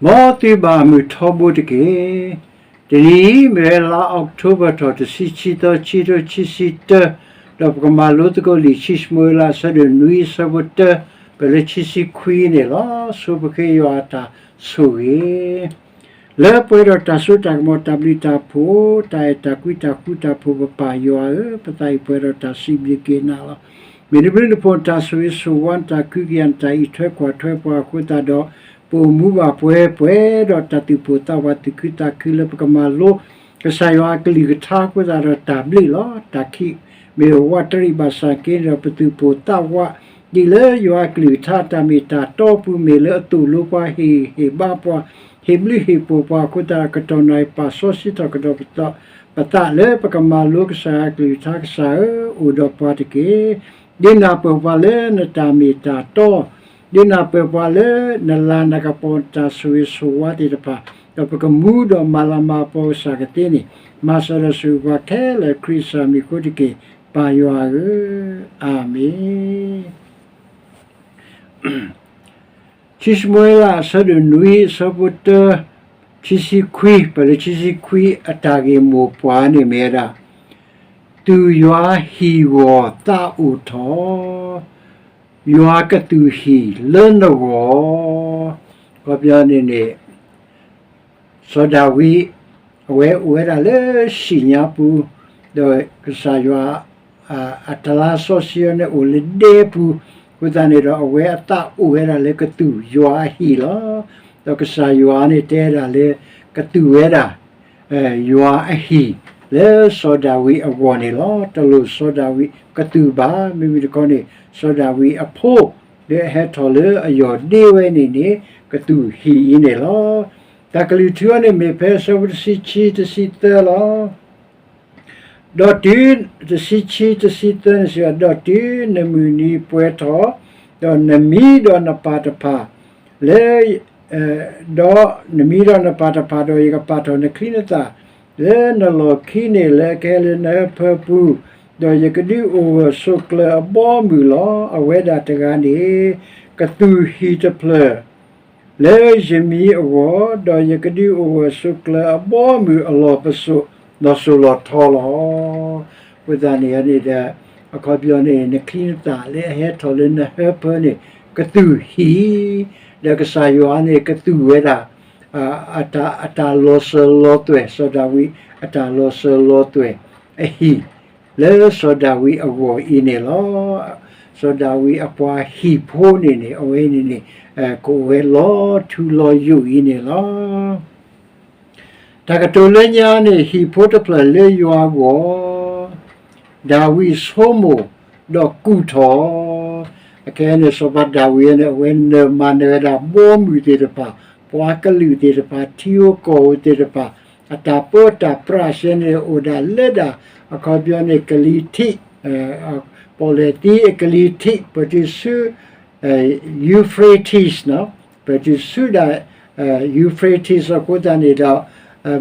မ်သုဘၣ်မုာ်ထီဘိတက့ၢ်. တနံၤအံၤ မ့ၢ်ဝဲလါအီးကထိဘၢၣ်ထီၣ် တဆံခံသီ ခံထိခံဆံတၢ, ဒီးပကမၤလိသကိးလံာ် ခံၡမူၤအ့လး အဆၢဒိၣ်နွံ အဆၢဖိတၢ ပၢၢ်လၢခံဆံခွံန့ၣ်လီၤ. ဆိပဃ့ယွၤအတၢ်ဆိၣ်ဂ့ၤ လၢပှဲၤဒီးတၢ်စိတၢ်ကမီၤ တၢ်ဘျုးတၢ်ဖှိၣ် တၢ်အဲၣ်တၢ်ကွံ တၢ်ဃူတၢ်ဖိး ပပၢ်ယွၤဧၢ, ပသးအံၤပှဲၤဒီးတၢ်စံးဘျုးက့ၤနၤလီၤ. မ့ၢ်နဘျုးနဖှိၣ် နတၢ်ဆိၣ်ဂ့ၤဆိၣ်ဝါ နတၢ်ကွံကယၤ နတၢ်အံးထွဲကွၢ်ထွဲပှၤအဃိသတးဒီး ပအိၣ်မူဘၣ်ပှဲၤပှဲၤဒီးတၢ်သူၣ်ပိၢ်သးဝး သူၣ်ခုသးခုလၢပကမၤလိ ကစၢ်ယွၤအကလုၢ်ကထါအဃိသတးဒီး တၢ်ဘျုးလီၤ. တၢ်ခံးမ့ၢ်ဝးတရံးဘၣ်ဆၣ်က့ၤဒီး ပသူၣ်ပိၢ်သးဝး ဒ်လၢယွၤအကလုၢ်ကထါ တၢ်မ့ၢ်တၢ်တီအပူၤ မ့ၢ်လၢအသိၣ်လိပှၤ ဟ့ၣ်ဂံၢ်ဟ့ၣ်ဘါပှၤ ဟ့ၣ်ဘျုးဟ့ၣ်ဖှိၣ်ပှၤအဃိသတးဒီး ကတီၢ်နၢ်အံၤ ပာ်စီဆှံထီၣ်ကဒီးပသး ပသးလၢပကမၤလိကစၢ်ယွၤအကလုၢ်ကထါ. ကစၢ်ဧၢ, အိၣ်ဒီးပှၤတက့ၢ်. ဒုးနၢ်ပၢၢ်ပှၤလၢနတၢ်မ့ၢ်တၢ်တီ, ဒုးနၢ်ပၢၢ်ပှၤလၢနလၤနကပီၤ နတၢ်ဆိၣ်ဂ့ၤဆိၣ်ဝါသ့ၣ်တဖၣ်, ဒီးပကမူဒီးမၤလၤမၤကပီၤကစၢ်ကသ့န့ၣ်, မၤစၢၤဒီးဆိၣ်ဂ့ၤပှၤခဲလၢာ် ခရံာ်ကစၢ်မံၤအဃိတက့ၢ်, ပၢ်ယွၤဧၢ, အၤမ့ၣ်. ခံၡမူၤအ့လး အဆၢဒိၣ်နွံ အဆၢဖိတၢ, ခံဆံခွံ, ပၢၢ်လၢခံဆံခွံ အတၢ်ဂ့ၢ်မိၢ်ပှၢ်န့ၣ်မ့ၢ်ဝဲဒၣ်, သူၣ်ယွၤဟံၣ်ဂီၤသးအိၣ်ထီၣ်, ယွၤကသူၣ်ဟံၣ်လၢနဂီၢ်. အခီပညီန့ၣ်န့ၣ် စီၤဒၤဝံး အဝဲအိၣ်ဝဲဒၣ်လၢဟံၣ်ညါပူၤ, ဒီးကစၢ်ယွၤ အတလါစီဆှံအံၤန့ၣ် အိၣ်လၢဒဲပူၤ, အဃိသတးန့ၣ်ဒီး အဝဲအသးအိၣ်ဝဲဒၣ်လၢကသူၣ်ယွၤအဟံၣ်လီၤ. ဒီးကစၢ်ယွၤန့ၣ်တဲဒၣ်လၢ ကသူၣ်ဝဲဒၣ် ယွၤအဟံၣ် လၢစီၤဒၤဝံးအဂီၢ်န့ၣ်လီၤ. တလိၣ်စီၤဒၤဝံးကသူၣ်ဘၣ်. မ့မ့ၢ်တခီန့ၣ် စီၤဒၤဝံးအဖိ လၢအဟဲထီၣ်လၢအယီၢ်ဒ့ဝဲန့ၣ်န့ၣ် ကသူၣ်ဟံၣ်အံၤန့ၣ်လီၤ. တၢ်ကလုၢ်ထူအံၤန့ၣ် မ့ၢ်ဖဲအဆၢဖိတဆံခံ တဆံသၢလီၤ. ဒီးတုၤ တဆံခံ တဆံသၢန့ၣ်စံး, ဒီးတုၤနမုၢ်နံၤပှဲၤထီၣ်, ဒီးနမံဒီးနပၢ်တဖၣ် လၢ ဒီးနမံဒီးနပၢ်တဖၣ်ဒီး ယကပာ်ထီၣ်နချံနသၣ် လၢနလီၢ်ခံန့ၣ် လၢအကဟဲလၢနဟၢဖၢပူၤ, ဒီးယကဒုးအိၣ်ဂၢၢ်ဆိးကျၢၤအဘီအမုၢ်လီၤ. အဝဲဒၣ်တဂၤန့ၣ် ကသူၣ်ဟံၣ်တဖျၢၣ် လၢယမံၤအဂီၢ်, ဒီးယကဒုးအိၣ်ဂၢၢ်ဆိးကျၢၤအဘီအမုၢ်အလီၢ်ပစိာ် လီၤစိၤလီၤထီလီၤ. အဃိသတးန့ၣ်န့ၣ်ဒီး အခီပညီန့ၣ် နချံနသၣ်လၢအဟဲထီၣ်လၢနဟၢဖၢန့ၣ် ကသူၣ်ဟံၣ်, ဒီးကစၢ်ယွၤန့ၣ်ကသူၣ်ဝဲဒၣ် အတၢ်လီၤစၢၤလီၤသွဲၣ်, စီၤဒၤဝံးအတၢ်လီၤစၢၤလီၤသွဲၣ်အဟံၣ် လၢစီၤဒၤဝံးအဂီၢ်အံၤန့ၣ်လီၤ. စီၤဒၤဝံးအပှၤဟံၣ်ဖိန့ၣ်န့ၣ် အဝဲန့ၣ်န့ၣ် ကအိၣ်ဝဲလီၤထူလီၤယိာ်အံၤန့ၣ်လီၤ. တၢ်ကတိၤလၢညါန့ၣ် ဟံၣ်ဖိတဖျၢၣ်လၢယွၤအဂီၢ်, ဒၤဝံးဆိကမိၣ်ဒီးကူၣ်ထီၣ်, အခဲအံၤန့ၣ် စီၤပၤဒၤဝံးန့ၣ် အဝဲနၢၤမၤနၢၤဝဲဒၣ်ဘီမုၢ်သ့ၣ်တဖၣ်, ပှၤကလုာ်သ့ၣ်တဖၣ်, ထံဧိၤကီၢ်ဧိၤသ့ၣ်တဖၣ်, အတၢ်ပၢတၢ်ပြးစဲန့ၣ် အိၣ်ဒၣ်လၢဒၣ် အခီပညီန့ၣ် ကလံၤထံး, ပီၣ်လဲၣ်သံအကလံၤထံး ပတုၤဆူ Euphrates ပတုၤဆူဒၣ် Euphrates အဃိသတးန့ၣ်ဒီး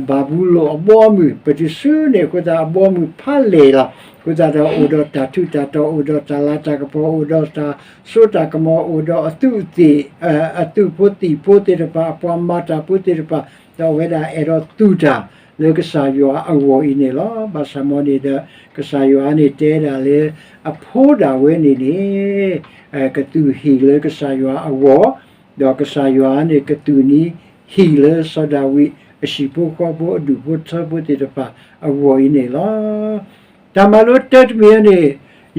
ဘၤဘူလိၣ်အဘီအမုၢ် ပတုၤဆူန့ၣ်အဃိသတး အဘီအမုၢ်ဖးလဲၢ်လီၤ. အဃိသတးဒီး အိၣ်ဒီးတၢ်ထူးတၢ်တီၤ အိၣ်ဒီးတၢ်လၤတၢ်ကပီၤ အိၣ်ဒီးတၢ်စိတၢ်ကမီၤ အိၣ်ဒီးအသူးအသ့ၣ် အသူးဖိသံၣ်ဖိသ့ၣ်တဖၣ် အပှၤမၤတၢ်ဖိသ့ၣ်တဖၣ် ဒီးအဝဲဒၣ်အဲၣ်ဒိးသူၣ်တၢ်လၢကစၢ်ယွၤအဂီၢ်အံၤန့ၣ်လီၤ. ဘၣ်ဆၣ်မ်န့ၣ်ဒီး ကစၢ်ယွၤန့ၣ်တဲဒၣ်လၢ အဖိဒၣ်ဝဲန့ၣ်န့ၣ် ကသူၣ်ဟံၣ်လၢကစၢ်ယွၤအဂီၢ်, ဒီးကစၢ်ယွၤန့ၣ်ကသူၣ်န့ၢ်ဟံၣ်လၢစီၤဒၤဝံးအဟံၣ်ဖိဃီဖိအဒူၣ်ဖိထၢဖိသ့ၣ်တဖၣ်အဂီၢ်အံၤန့ၣ်လီၤ. တၢ်မၤလိတၢတမံၤန့ၣ်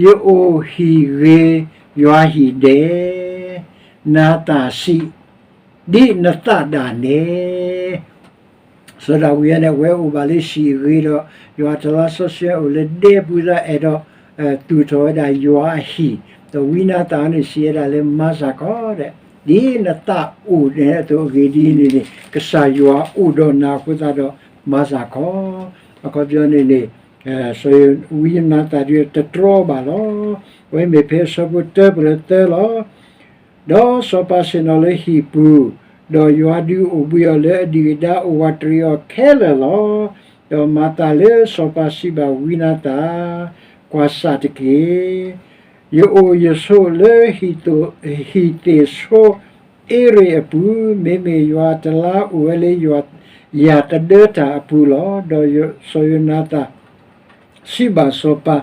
ယအိၣ်ဟံၣ်ဂ့ၤယွၤဟံၣ်ဒဲး, နၤသၣ်ဆံး ဒ်နသးဒၣ်နဲ စီၤဒၤဝံးန့ၣ် အဝဲအိၣ်ဘၣ်လၢဟံၣ်အဂ့ၤဒီး ယွၤတလါစီဆှံအိၣ်လၢဒဲပူၤဒီး အဲၣ်ဒိးသူၣ်ထီၣ်ဝဲဒၣ်ယွၤအဟံၣ်, ဒီးဝံနၤသၣ်န့ၣ် စံးဝဲဒၣ်လၢမၤစၢ်ခီဒီး ဒ်နသးအိၣ်န့ၣ်အသိးအဂ့ၢ်ဒ်အံၤန့ၣ်န့ၣ် ကစၢ်ယွၤအိၣ်ဒီးနၤအဃိသတးဒီး မၤစၢ်ခီ, အခီပညီန့ၣ်န့ၣ် စီၤဝံနၤသၣ်ဒ်တတြီဘၣ်လီၤ. အဝဲမ့ၢ်ဖဲအဆၢဖိတၢပၢၢ်လၢသၢလီၤ. ဒီးစီၤပၤဆ့ၣ်နီၤလၢဟံၣ်ပူၤ, ဒီးယွၤဒုးအိၣ်ဘှံးအီၤလၢအဒံၣ်အဒါ အိၣ်ဝးတရံးအီၤခဲလၢာ်လီၤ. ဒီးမၤသးလၢစီၤပၤစံးဘၣ်ဝံနၤသၣ်, ကွၢ်ဆၣ်တက့ၢ်. ယအိၣ်ယဆိးလၢဟံၣ်သ့ၣ်ဆိ အ့ရ့းအပူၤ, မ့မ့ၢ်ယွၤတလါအိၣ်ဝဲလၢယၢ်ကဒၢတၢ်အပူၤလီၤ. ဒီးစီၤယိၤနၤသၣ် စံးဘၣ်စီၤပၤ,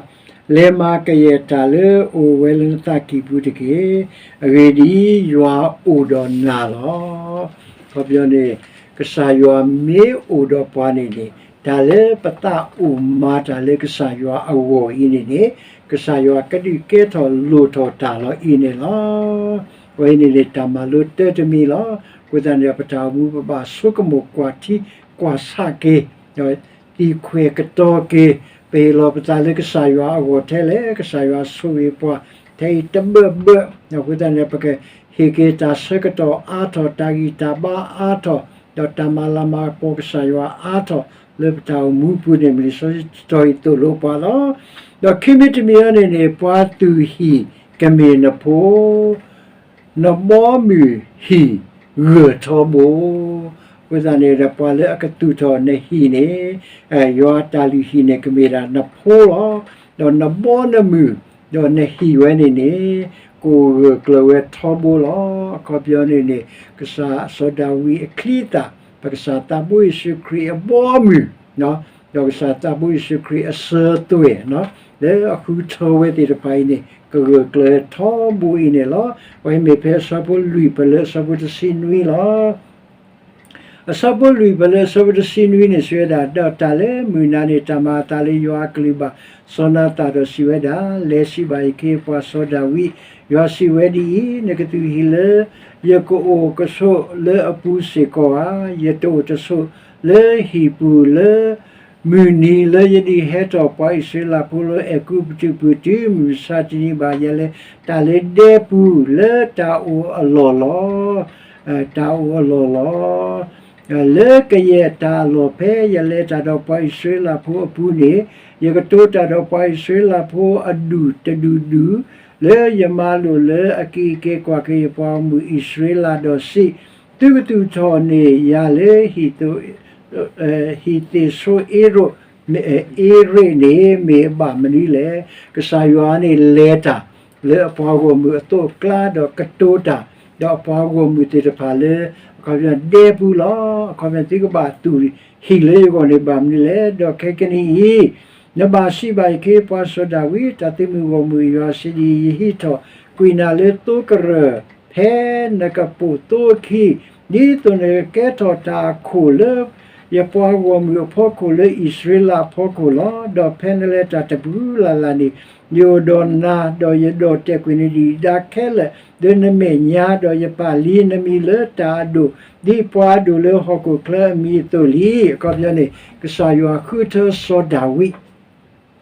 လဲၤမၤကယဲၢ်တၢ်လၢအအိၣ်ဝဲလၢနသးကံၢ်ပူၤတက့ၢ်. အဂ့ၢ်ဒ်အံၤ, ယွၤအိၣ်ဒီးနၤလီၤ. အခီပညီန့ၣ် ကစၢ်ယွၤမ့ၢ်အိၣ်ဒီးပှၤန့ၣ်န့ၣ်, တၢ်လၢပသးအိၣ်မၤတၢ်လၢကစၢ်ယွၤအဂီၢ်အံၤန့ၣ်န့ၣ်, ကစၢ်ယွၤကဒုးကဲထီၣ်လိၣ်ထီၣ်တၢ်လီၤအံၤန့ၣ်လီၤ. အဝဲအံၤန့ၣ်န့ၣ် တၢ်မၤလိတၢတမံၤလီၤ. အဃိသတးန့ၣ် ပတၢ်အိၣ်မူပဘၣ်ဆိကမိၣ်ကွၢ်ထံကွၢ်ဆးက့ၤ သံခွဲးကတီၤက့ၤ, ပဟ့ၣ်လီၤပသးလၢကစၢ်ယွၤအဂီၢ်ထဲလဲၣ်, ကစၢ်ယွၤဆိၣ်ဂ့ၤပှၤထဲအံၤတဘၢၣ်ဘၢၣ်, အဃိသတးန့ၣ် ပကဟ့ၣ်က့ၤတၢ်ဆၢကတီၢ်အါထီၣ်, တၢ်ဂံၢ်တၢ်ဘါအါထီၣ်, ဒီးတၢ်မၤလၤမၤကပီၤကစၢ်ယွၤအါထီၣ်လၢပတၢ်အိၣ်မူပူၤန့ၣ် မ့ၢ်လံာ်စီဆှံတတီၤအံၤသိၣ်လိပှၤလီၤ. ဒီးခံမံၤတမံၤအံၤန့ၣ်န့ၣ် ပှၤသူၣ်ဟံၣ်ကမ့ၢ်နဖိ နဘီမုၢ်ဟံၣ်ဂၢၢ်ထီဘိ, အဃိသတးန့ၣ်ဒီး ပှၤလၢအကသူၣ်ထီၣ်နဟံၣ်န့ၣ်, ယွၤအတၢ်လုၢ်ဟံၣ်န့ၣ် ကမ့ၢ်ဒၣ်နဖိလီၤ. ဒီးနဘီနမုၢ်, ဒီးနဟံၣ်ဝဲန့ၣ်န့ၣ်, ကအိၣ်ဂၢၢ်ကျၢၤဝဲထီဘိလီၤ. အခီပညီန့ၣ်န့ၣ် ကစၢ်စီၤဒၤဝံးအချံအသၣ်, ပကစၢ်သးဘိယ့ၣ်ၡူးခရံာ်အဘီအမုၢ် ဒီးကစၢ်သးဘိယ့ၣ်ၡူးခရံာ်အစၢၤသွဲၣ်, လၢအဃုထၢဝဲသ့ၣ်တဖၣ်အံၤန့ၣ် ကဂၢၢ်ကျၢၤထီဘိအံၤန့ၣ်လီၤ. ပမ့ၢ်ဖဲအဆၢဖိလွံၢ်ပၢၢ်လၢအဆၢဖိတဆံနွံလီၤ. အဆၢဖိလွံၢ်ပၢၢ်လၢအဆၢဖိတဆံနွံန့ၣ် စံးဝဲဒၣ်, ဒီးတၢ်လၢမုၢ်နၤန့ၣ် တၢ်မၤအသးလၢယွၤအကလုၢ်ဘၣ်စီၤနၤသၣ်ဒီးစံးဝဲဒၣ်, လဲၤစံးဘၣ်ယခ့အပှၤစီၤဒၤဝံး, ယွၤစံးဝဲဒ်အံၤ, နကသူၣ်ဟံၣ်လၢ ယကအိၣ်ကဆိးလၢအပူၤစ့ၢ်ကီးဧါ. ယတအိၣ်တဆိးလၢဟံၣ်ပူၤလၢ မုၢ်နံၤလၢယဒုးဟဲထီၣ်ပှၤအံၣ်စရ့လးဖိလၢအဲၤကူပတူးပူၤတုၤမုၢ်မဆါတနံၤဘၣ်. ယလဲၤတၢ်လၢဒဲပူၤလၢတၢ်အိၣ်အလီၢ်လီၤ. တၢ်အိၣ်အလီၢ်လီၤ. လၢကယဲၢ်တၢ်အလီၢ်ဖဲယလဲၤတၢ်ဒီးပှၤအံၣ်စရ့လးဖိအပူၤန့ၣ်, ယကတိၤတၢ်ဒီးပှၤအံၣ်စရ့လးဖိအဒူၣ်တဒူၣ်ဒူၣ်, လၢယမၤလိာ်လၢအကံၢ်အကဲကွၢ်က့ၤယပှၤဂီၢ်မုၢ်အံၣ်စရ့လးဒီးစံး, သုကသူၣ်ထီၣ်န့ၢ်ယၤလၢ ဟံၣ်သ့ၣ်စိအ့ရိး, အ့ရ့းန့ၣ် မ့ၢ်အဘၣ်မနုၤလဲၣ်. ကစၢ်ယွၤန့ၣ်လဲၤတၢ်လၢအပှၤဂီၢ်မုၢ်အသိးအကျါ ဒီးကတိၤတၢ် ဒီးအပှၤဂီၢ်မုၢ်သ့ၣ်တဖၣ်လၢ အခီပညီဒဲပူၤလီၤ. အခီပညီသုကဘၣ်သူၣ်ဟံၣ်လၢယဂီၢ်န့ၣ်ဘၣ်မနုၤလဲၣ်. ဒီးခဲကနံၣ်အံၤ နဘၣ်စံးဘၣ်ယခ့အပှၤစီၤဒၤဝံး, တၢ်သုးမုၢ်ဂီၢ်မုၢ်အံၤ ယွၤစံးဒ်အံၤ, ယဟံးထီၣ်ကွံာ်နၤလၢသိကရၢၢ် ဖဲနကပိာ်သိအခံ, ဒ်သိးနကကဲထီၣ်တၢ်အခိၣ်လၢ ယပှၤဂီၢ်မုၢ်အဖီခိၣ်လၢအံၣ်စရ့လးအဖီခိၣ်လီၤ. ဒီးဖဲနလဲၤတၢ်တပူၤလၢ်လၢ်န့ၣ်, ယအိၣ်ဒီးနၤ, ဒီးယဒီၣ်တဲာ်ကွံာ်နဒုၣ်နဒါခဲလၢာ်, ဒီးနမဲာ်ညါ, ဒီးယပာ်လံနမံၤလၢတၢ်အဒိၣ်, ဒ်ပှၤအဒိၣ်လၢဟီၣ်ခိၣ်ချၢအမံၤအသိးလံ. အခီပညီန့ၣ် ကစၢ်ယွၤဃုထၢစီၤဒၤဝံး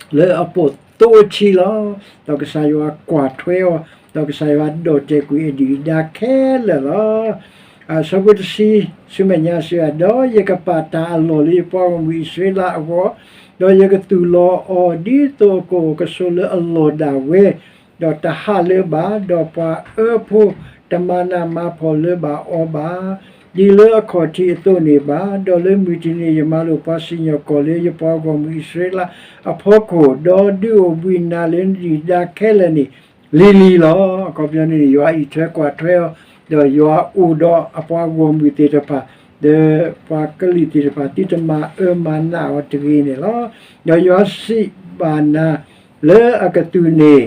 လၢအပိာ်သိအဆံလီၤ. ဒီးကစၢ်ယွၤကွၢ်ထွဲအီၤ, ဒီးကစၢ်ယွၤဒီၣ်တဲာ်ကွံာ်အဒုၣ်အဒါခဲလၢာ်လီၤ. အဆၢဖိတဆံ, ဆူမဲာ်ညါစံးဝဲ, ဒီးယကပာ်တၢ်အလီၢ်လၢယပှၤဂီၢ်မုၢ်အံၣ်စရ့လးအဂီၢ်, ဒီးယကသူၣ်လီၤအီၤဒ်သိးအကအိၣ်ကဆိးလၢအလီၢ်ဒၣ်ဝဲ, ဒီးတဟးလၢၤဘၣ်, ဒီးပှၤအၢဖိတမၤနးမၤဖှီၣ်လၢၤဘၣ်အီၤဘၣ် ဒ်လၢအခီၣ်ထံးအသိးန့ၣ်ဘၣ်. ဒီးလၢမုၢ်တနံၤယမၤလိာ်ပှၤစံၣ်ညီၣ်ကွီၢ်လၢယပှၤဂီၢ်မုၢ်အံၣ်စရ့လးအဖီခိၣ်, ဒီးဒုးအိၣ်ဘှံးနၤလၢနဒုၣ်ဒါခဲလၢာ်န့ၣ် လံၤလံၤလီၤ. အခီပညီန့ၣ် ယွၤအံးထွဲကွၢ်ထွဲအီၤ, ဒီးယွၤအိၣ်ဒီးအပှၤဂီၢ်မုၢ်သ့ၣ်တဖၣ်, ဒီးပှၤကလုာ်သ့ၣ်တဖၣ် သုတမၤအၢမၤနးအီၤတဂ့ၤန့ၣ်လီၤ. ဒီးယွၤစံးဘၣ်နၤ လၢအကသူၣ်န့ၢ်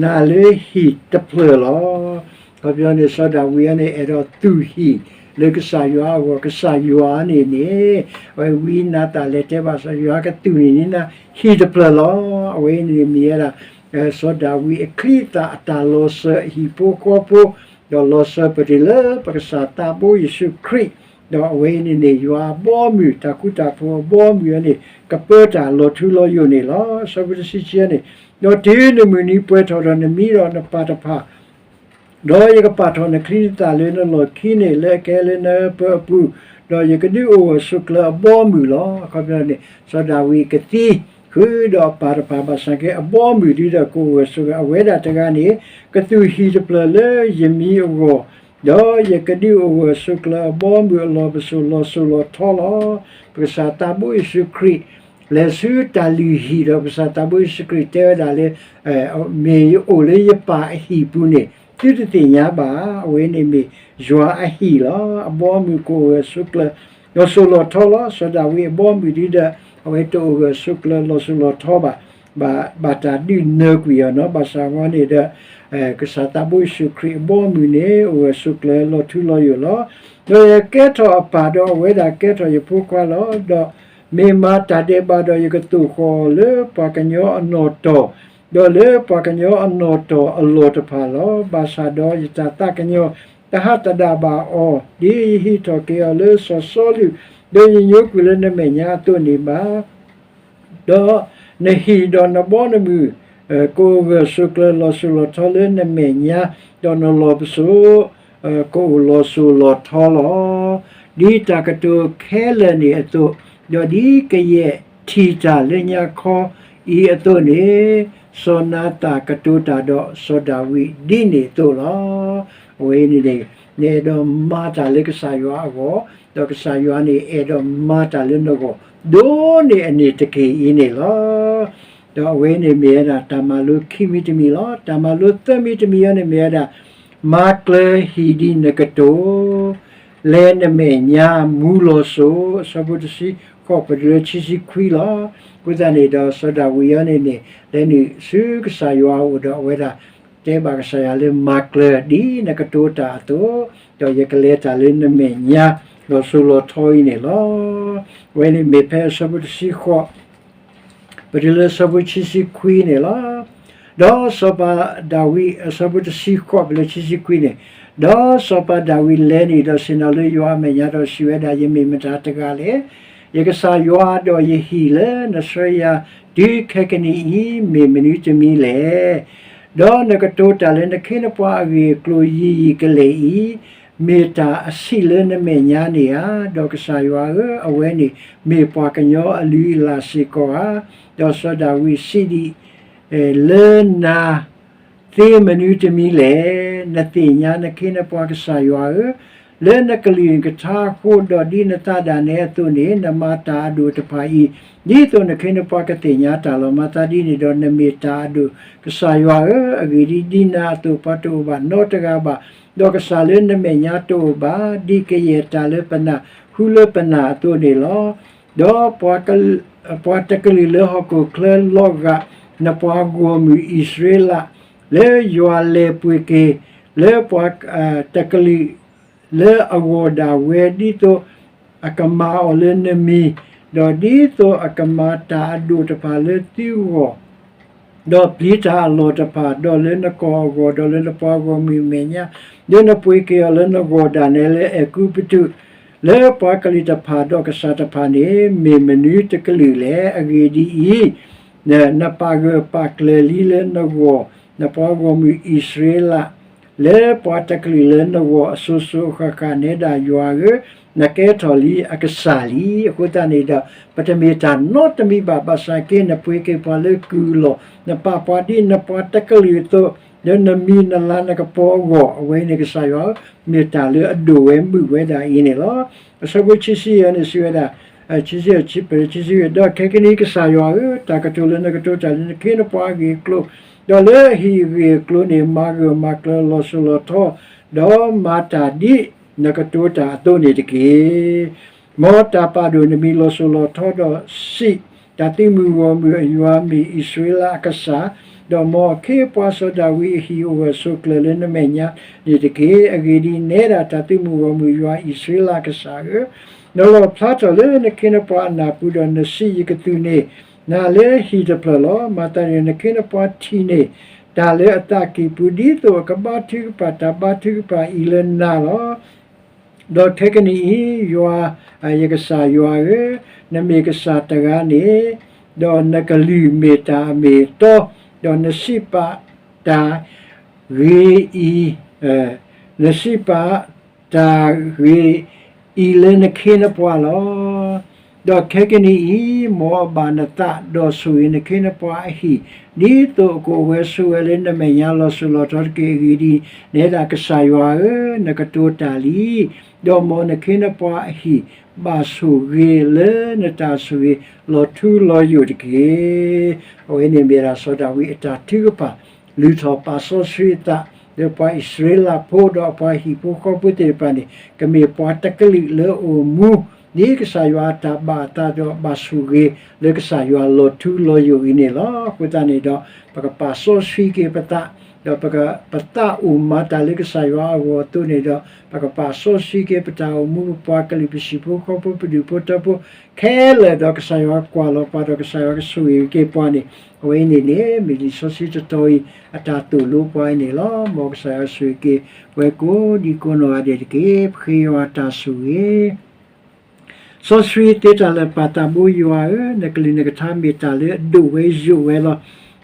နၤလၢဟံၣ်တဖျၢၣ်လီၤ. အခီပညီန့ၣ် စီၤဒၤဝံးန့ၣ် အဲၣ်ဒိးသူၣ်ဟံၣ်လၢကစၢ်ယွၤအဂီၢ်, ကစၢ်ယွၤန့ၣ်န့ၣ်, အဝဲဝံနၤသၣ်လဲၤတဲဘၣ်စီၤယွၤ ကသူၣ်န့ၢ်နၤဟံၣ်တဖျၢၣ်လီၤ. အဝဲအံၤန့ၣ်မ့ၢ်ဝဲဒၣ် စီၤဒၤဝံးအချံအသၣ်အတၢ်လီၤစၢၤအဟံၣ်ဖိဃီဖိ, ဒီးလီၤစၢၤပတြၢၤလၢပကစၢ်သးဘိယ့ၣ်ၡူးခရံာ်, ဒီးအဝဲအံၤန့ၣ်န့ၣ် ယွၤအဘီအမုၢ် တၢ်ဃူတၢ်ဖိးအဘီအမုၢ်အံၤန့ၣ် ကပၢတၢ်လီၤထူလီၤယိာ်န့ၣ်လီၤ. ဆၢဖိတဆံခံန့ၣ်, ဒီးတုၤနမုၢ်နံၤပှဲၤထီၣ်ဒီးနမံဒီးနပၢ်တဖၣ် ဒီးယကပာ်ထီၣ်နချံနသၣ်လၢနလီၢ်ခံန့ၣ် လၢအကဲလၢနပၢၤအပူၤ, ဒီးယကဒုးအိၣ်ဂၢၢ်ဆိးကျၢၤအဘီအမုၢ်လီၤ. အခီပညီန့ၣ် စီၤဒၤဝံးကသံဃုာ်ဒီးအပၢ်တဖၣ် ဘၣ်ဆၣ်က့အဘီအမုၢ်ဒုးဒီးကအိၣ်ဂၢၢ်ဆိးကျၢၤ အဝဲဒၣ်တဂၤန့ၣ် ကသူၣ်ဟံၣ်တဖျၢၣ်လၢယမံၤအဂီၢ်, ဒီးယကဒုးအိၣ်ဂၢၢ်ဆိးကျၢၤအဘီအမုၢ်အလီၢ်ပစိာ်လီၤစိၤလီၤထီလီၤ. ပကစၢ်သးဘိယ့ၣ်ၡူးခရံာ် လဲၤဆူတၢ်လုၢ်ဟံၣ်ဒီး ပကစၢ်သးဘိယ့ၣ်ၡူးခရံာ်တဲဝဲဒၣ်လၢ မ့ၢ်ယအိၣ်လၢယပၢ်အဟံၣ်ပူၤန့ၣ် သုတသ့ၣ်ညါဘၣ်. အဝဲန့ၣ်မ့ၢ်ယွၤအဟံၣ်လီၤ. အဘီအမုၢ်ကအိၣ်ဂၢၢ်ဆိးကျၢၤ လီၤစိၤလီၤထီလီၤ. စီၤဒၤဝံးအဘီအမုၢ်ဒ်ဒီး အဝဲတအိၣ်ဂၢၢ်ဆိးကျၢၤ လီၤစိၤလီၤထီဘၣ်, ဘၣ်တၢ်ဒုးနၢၤကွံာ်အီၤနီၤ. ဘၣ်ဆၣ်အဂီၢ်န့ၣ်ဒီး ကစၢ်သးဘိယ့ၣ်ၡူးခရံာ်အဘီအမုၢ်န့ၣ် အိၣ်ဂၢၢ်ဆိးကျၢၤလီၤထူလီၤယိာ်လီၤ. ဒီးယကဲထီၣ်အပၢ်ဒီးအဝဲဒၣ်ကဲထီၣ်ယဖိခွါလီၤ. ဒီးမ့ၢ်မၤတၢ်ဒဲးဘးဒီးယကသိၣ်ဃီၤအီၤလၢပှၤကညီအနီၢ်တီၢ် ဒီးလၢပှၤကညီအနီၢ်တီၢ်အလီၢ်တဖၣ်လီၤ. ဘၣ်ဆၣ်ဒီးယတၢ်သးကညီၤတဟးသဒၣ်ဘၣ်အီၤ ဒ်ယဟံးထီၣ်က့ၤအီၤလၢစီၤစီလူး ဒီးယညိကွံာ်လၢနမဲာ်ညါအသိးန့ၣ်ဘၣ်. ဒီးနဟံၣ်ဒီးနဘီနမုၢ် ကအိၣ်ဂၢၢ်ဆိးကျၢၤလီၤစိၤလီၤထီလၢနမဲာ်ညါ, ဒီးနလီၢ်ပစိာ် ကအိၣ်လီၤစိၤလီၤထီလီၤ. ဒ်တၢ်ကတိၤခဲလၢာ်န့ၣ်အသိး, ဒီးဒ်ကယဲၢ်ထံၣ်တၢ်လၢညါခီအံၤအသိးန့ၣ်, စီၤနၤသၣ်ကတိၤတၢ်ဒီးစီၤဒၤဝံးဒ်န့ၣ်အသိးလီၤ. အဝဲန့ၣ်န့ၣ် နအဲၣ်ဒိးမၤတၢ်လၢကစၢ်ယွၤအဂီၢ်, ဒီးကစၢ်ယွၤန့ၣ်အဲၣ်ဒိးမၤတၢ်လၢနဂီၢ် ဒိၣ်န့ၢ်အန့ၣ်တက့ၢ်အံၤန့ၣ်လီၤ. ဒီးအဝဲန့ၣ်မ့ၢ်ဝဲဒၣ်တၢ်မၤလိခံမံၤတမံၤလီၤ. တၢ်မၤလိသၢမံၤတမံၤအံၤန့ၣ်မ့ၢ်ဝဲဒၣ် မၤကျၢၤဟံၣ်ဒ်နကတိၤ, လဲၤနမဲာ်ညါမူလီၤစိၤ, အဆၢဖိတဆံဃိး ပတုၤလၢခံဆံခွံလီၤ. အဃိသတးန့ၣ်ဒီးစီၤဒၤဝံးအံၤန့ၣ်န့ၣ် လဲၤနုာ်ဆူကစၢ်ယွၤအအိၣ်ဒီးအဝဲဒၣ် တဲဘၣ်ကစၢ်ယွၤလၢမၤကျၢၤဒ်နကတိၤတၢ်အသိး, ဒီးယကလဲၤတၢ်လၢနမဲာ်ညါ လီၤစိၤလီၤထီအံၤန့ၣ်လီၤ. အဝဲန့ၣ်မ့ၢ်ဖဲအဆၢဖိတဆံဃိး ပတုၤလၢအဆၢဖိခံဆံခွံန့ၣ်လီၤ. ဒီးစီၤပၤဒၤဝံး အဆၢဖိတဆံဃိး ပတုၤလၢခံဆံခွံန့ၣ်, ဒီးစီၤပၤဒၤဝံးလဲၤနုာ်ဒီးဆ့ၣ်နီၤလၢယွၤအမဲာ်ညါ ဒီးစံးဝဲဒၣ်, ယမ့ၢ်မတၤတဂၤလဲၣ်. ယကစၢ်ယွၤဒီးယဟံၣ်လၢနဆှၢယၤတုၤခဲကနံၣ်အံၤ မ့ၢ်မနုၤတမံၤလဲၣ်. ဒီးနကတိၤတၢ်လၢနခ့နပှၤအဂ့ၢ်အကျိၤယံာ်ယံာ်ကလဲာ်အံၤ, မ့ၢ်တၢ်အဆံးလၢနမဲာ်ညါန့ၣ်ဧါ. ဒီးကစၢ်ယွၤဧၢ, အဝဲန့ၣ်မ့ၢ်ပှၤကညီအလုၢ်အလၢ်စ့ၢ်ကီးဧါ. ဒီးစီၤဒၤဝံးစံးဒံး လၢနၤသ့မနုၤတမံၤလဲၣ်. နသ့ၣ်ညါနခ့နပှၤကစၢ်ယွၤဧၢ, လၢနကလုၢ်နကထါအဃိဒီးဒ်နသးဒၣ်နဲအသိးန့ၣ် နမၤတၢ်အဒိၣ်တဖၣ်အံၤ ဒ်သိးနခ့နပှၤကသ့ၣ်ညါတၢ်လီၤ. မၤသးဒ်န့ၣ်ဒီးနမ့ၢ်တၢ်အဒိၣ်ကစၢ်ယွၤဧၢ, အဂ့ၢ်ဒ်အံၤ, ဒ်နၤအသိးပှၤတအိၣ်ဘၣ်နီတဂၤဘၣ်, ဒီးကစၢ်လၢနမဲာ်ညါတအိၣ်ဘၣ်, ဒ်ကယဲၢ်တၢ်လၢပနၢ်ဟူလၢပနၢ်အသိးန့ၣ်လီၤ. ဒီးပှၤတကလုာ်လၢဟီၣ်ခိၣ်ချၢလီၤဂာ်နပှၤဂီၢ်မုၢ်အံၣ်စရ့လး, လၢယွၤလဲၤပှ့ၤက့ၤလၢပှၤတကလုာ်လၢအဂီၢ်ဒၣ်ဝဲ ဒ်သိးအကမၤအီၤလၢနမံၤ, ဒီးဒ်သိးအကမၤတၢ်အဒိၣ်တဖၣ်လၢသုဂီၢ်, ဒီးပျံၤတၢ်အလီၢ်တဖၣ်, ဒီးလၢနကီၢ်အဂီၢ်, ဒီးလၢနပှၤဂီၢ်မုၢ်အမဲာ်ညါ, လၢနပှ့ၤက့ၤအီၤလၢနဂီၢ်ဒၣ်နဲလၢအဲၤကူပတူး, လၢပှၤကလုာ်တဖၣ်ဒီးကစၢ်တဖၣ်န့ၣ် မ့ၢ်မနုၤတကလုာ်လဲၣ်. အဂ့ၢ်ဒ်အံၤ, နပာ်ဂၢၢ်ပာ်ကျၢၤလံလၢနဂီၢ်, နပှၤဂီၢ်မုၢ်အံၣ်စရ့လး, လၢပှၤတကလုာ်လၢနဂီၢ်အစိၤစိၤအဃၣ်ဃၣ်, နဲဒၣ်ယွၤဧၢ, နကဲထီၣ်လံအကစၢ်လံ. အဃိသတးန့ၣ်ဒီး ပတမ့ၢ်တၢ်နီတမံၤဘၣ်. ဘၣ်ဆၣ်က့ နပှ့ၤက့ၤပှၤလၢကုၢ်အလီၢ်, နပာ်ပှၤဒ်နပှၤတကလုာ်အသိး, လၢနမံၤနလၤနကပီၤအဂီၢ်, အဝဲန့ၣ်ကစၢ်ယွၤဧၢ, မ့ၢ်တၢ်လၢအဒိၣ်ဝဲမုာ်ဝဲဒၣ်အံၤန့ၣ်လီၤ. အဆၢဖိခံဆံယဲၢ်န့ၣ်စံးဝဲဒၣ်, ခံဆံယဲၢ်, ခံဆံယဲၢ်, ဒီးခဲကနံၣ်အံၤကစၢ်ယွၤဧၢ, တၢ်ကတိၤလၢနကတိၤတၢ်လၢနခ့နပှၤအဂ့ၢ်အကျိၤ, ဒီးလၢအဟံၣ်အဂ့ၢ်အကျိၤန့ၣ် မၤဂၢၢ်မၤကျၢၤလီၤစိၤလီၤထီ, ဒီးမၤတၢ်ဒ်နကတိၤတၢ်အသိးန့ၣ်တက့ၢ်. မ်တၢ်ပာ်ဒိၣ်နမံၤလီၤစိၤလီၤထီ, ဒီးစံး, တၢ်သုးမုၢ်ဂီၢ်မုၢ်အယွၤမ့ၢ်အံၣ်စရ့လးအကစၢ်, ဒီးမ်အခ့အပှၤစီၤဒၤဝံးအဟံၣ်အိၣ်ဂၢၢ်ဆိးကျၢၤလၢနမဲာ်ညါန့ၣ်တက့ၢ်. အဂ့ၢ်ဒ်အံၤ, နဲဒၣ်တၢ်သုးမုၢ်ဂီၢ်မုၢ်ယွၤအံၣ်စရ့လးအကစၢ်ဧၢ, နလီၣ်ဖျါထီၣ်လၢနခ့နပှၤအနၢ်ပူၤ, ဒီးနစံး, ယကသူၣ်န့ၢ် နၤလၢဟံၣ်တဖျၢၣ်လီၤ. မၤသးဒ်န့ၣ် နခ့နပှၤထံၣ်န့ၢ်တၢ်လၢအသးကံၢ်ပူၤ, ဒ်သိးအကဘါထုကဖၣ်တၢ်ဘါထုကဖၣ်အံၤလၢနၤလီၤ. ဒီးခဲကနံၣ်အံၤ ယွၤ, ယကစၢ်ယွၤဧၢ, နမ့ၢ်ကစၢ်တဂၤန့ၣ်, ဒီးနကလုၢ်မ့ၢ်တၢ်အမ့ၢ်အတီ, ဒီးနစံးပာ်တၢ်ဂ့ၤအံၤ, နစံးပာ်တၢ်ဂ့ၤအံၤလၢနခ့နပှၤလီၤ. ဒီးခဲကနံၣ်အံၤ မ်အဘၣ်နသးဒီးဆိၣ်ဂ့ၤနခ့နပှၤအဟံၣ်, ဒ်သိးအကအိၣ်ဝဲဆိးဝဲလၢနမဲာ်ညါလီၤစိၤလီၤထီတက့ၢ်. အဂ့ၢ်ဒ်အံၤ, နဲဒၣ်ကစၢ်ယွၤဧၢ, နကတိၤတၢ်လံ, ဒီးမ်နခ့နပှၤအဟံၣ်ဘၣ်ဆိၣ်ဂ့ၤလၢနတၢ်ဆိၣ်ဂ့ၤလီၤထူလီၤယိာ်တက့ၢ်. အဝဲန့ၣ်မ့ၢ်ဒၣ်စီၤဒၤဝံးအတၢ်ထုကဖၣ် လုၢ်ထီၣ်ပာ်စီဆှံအသး လၢပှၤအံၣ်စရ့လးဖိဒီးအပှၤဟံၣ်ဖိဃီဖိသ့ၣ်တဖၣ်န့ၣ် ကမ့ၢ်ပှၤတကလုာ်လၢအအိၣ်မူ ဒ်ကစၢ်ယွၤအတၢ်ဘၣ်အသးဒီးဘၣ်ဆိၣ်ဂ့ၤလၢကစၢ်ယွၤလီၤထူလီၤယိာ်အံၤန့ၣ်လီၤ. အဃိသတးန့ၣ်ဒီး ပကပာ်စီဆှံက့ၤပသး ဒီးပက ပသးအိၣ်မၤတၢ်လၢကစၢ်ယွၤအဂီၢ်အသိးန့ၣ်ဒီး ပကပာ်စီဆှံက့ၤပတၢ်အိၣ်မူ ပပှၤကလုာ် ပဟံၣ်ဖိဃီဖိ ပဒူၣ်ဖိထၢဖိ ခဲလၢာ်ဒီးကစၢ်ယွၤကွၢ်လီၤပှၤဒီးကစၢ်ယွၤကဆိၣ်ဂ့ၤက့ၤပှၤန့ၣ် အဝဲအံၤန့ၣ်န့ၣ် မ့ၢ်လံာ်စီဆှံတတီၤအံၤအတၢ်သိၣ်လိပှၤအံၤန့ၣ်လီၤ. မ်ကစၢ်ယွၤဆိၣ်ဂ့ၤက့ၤ ပဝဲကိးဒံကိးနီၢ်ဂၤဒဲးတက့ၢ်. ပဃ့ယွၤတၢ်ဆိၣ်ဂ့ၤ စီဆှံသ့တၢ်လၢာ်ပၢ်သးဘိယွၤဧၢ, နကလုၢ်နကထါမ့ၢ်တၢ်လၢအဒိၣ်ဝဲယိာ်ဝဲလီၤ.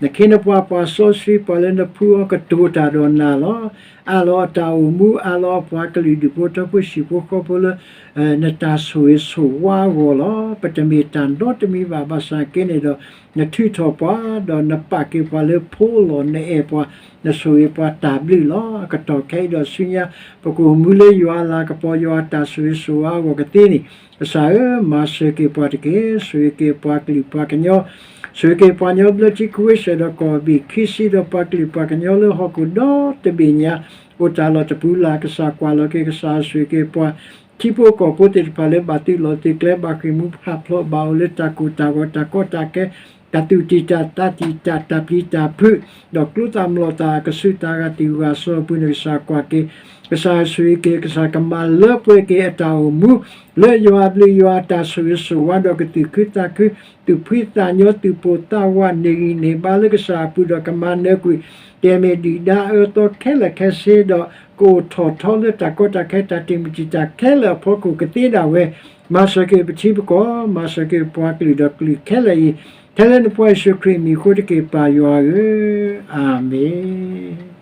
နခ့နပှၤပှၤစီဆှံပှၤလၢနဖှူအီၤကတိၤတၢ်ဒီးနၤလီၤ. အၢၣ်လီၤအတၢ်အိၣ်မူ အၢၣ်လီၤအပှၤကလုာ်ဒူၣ်ဖိထၢဖိဟံၣ်ဖိဃီဖိလၢ နတၢ်ဆိၣ်ဂ့ၤဆိၣ်ဝါအဂီၢ်လီၤ. ပတမ့ၢ်တၢ်နီတမံၤဘၣ် ဘၣ်ဆၣ်က့န့ၣ်ဒီး နထုးထီၣ်ပှၤ ဒီးနပာ်က့ၤပှၤလၢဖိလီၤ နအဲၣ်ပှၤ နဆိၣ်ဂ့ၤပှၤတၢ်ဘျုးလီၤ. အကတီၢ်ခဲအံၤဒီးဆူညါ ပကအိၣ်မူလၢယွၤအလၤကပီၤ ယွၤအတၢ်ဆိၣ်ဂ့ၤဆိၣ်ဝါအဂီၢ်ကသ့န့ၣ် ကစၢ်ဧၢ မၤစၢၤက့ၤပှၤတက့ၢ်. ဆိၣ်ဂ့ၤက့ၤပှၤကလုာ်ပှၤကညီ ဆိၣ်ဂ့ၤက့ၤပှၤကညီဘျၢထံခဝ့ၡၢၣ်ဒီးကီၢ်ဘ့ၣ်ခံဆံဒီးပှၤကလုာ်ပှၤကညီလၢဟီၣ်ခိၣ်ဒီတဘ့ၣ်ညါ အိၣ်တၢ်လီၢ်တပူၤလၢ် ကစၢ်ကွၢ်လီၤက့ၤ ကစၢ်ဆိၣ်ဂ့ၤက့ၤပှၤ ထံဖိကီၢ်ဖိသ့ၣ်တဖၣ်လၢဘၣ်သုးလီၢ်သုးကျဲ ဘၣ်ဃ့ၢ်မှံဟးဖျိး ဘၣ်အိၣ်လၢတၢ်ကိၢ်တၢ်ဂီၤ တၢ်ကီတၢ်ခဲ တၢ်သူၣ်တံၢ်တၢ်သးတံၢ် တၢ်ပျံၤတၢ်ဖုး ဒီးကျိသၣ်မျိာ်သၣ် ကဆူးတၢ်ဂၤသံၣ်ဂၤစီအပူၤန့ၣ် ကစၢ်ကွၢ်က့ၤ ကစၢ်ဆိၣ်ဂ့ၤက့ၤ ကစၢ်ကမၤလၢပှဲၤက့ၤအတၢ်အိၣ်မူ လၢယွၤအဘျုးယွၤအတၢ်ဆိၣ်ဂ့ၤဆိၣ်ဝါဒီးကသူၣ်ခုသးခု သူၣ်ဖှံသးညီ သူၣ်ပိၢ်သးဝး န့ၢ်ဂံၢ်န့ၢ်ဘါလၢကစၢ်အပူၤဒီးကမၤနၢၤကွံာ် ကမ့ၢ်ဒုၣ်ဒါအၢသီခဲလၢာ်ခဲဆ့ဒီး ကအိၣ်ထီၣ်ထီလၢတၢ်ကီတၢ်ခဲ တၢ်တံာ်မုၢ်တံာ်တာ်ခဲလၢာ်အဖီခိၣ်ကသ့ဒၣ်ဝဲ မၤစၢၤက့ၤပထံပကီၢ် မၤစၢၤက့ၤပှၤကလုာ်ဒီးကလုာ်ခဲလၢာ်အံၤ ထဲလၢနဖိယ့ၣ်ၡူးခရံာ်အမံၤအဃိတက့ၢ် ပၢ်ယွၤဧၢ, အၤမ့ၣ်.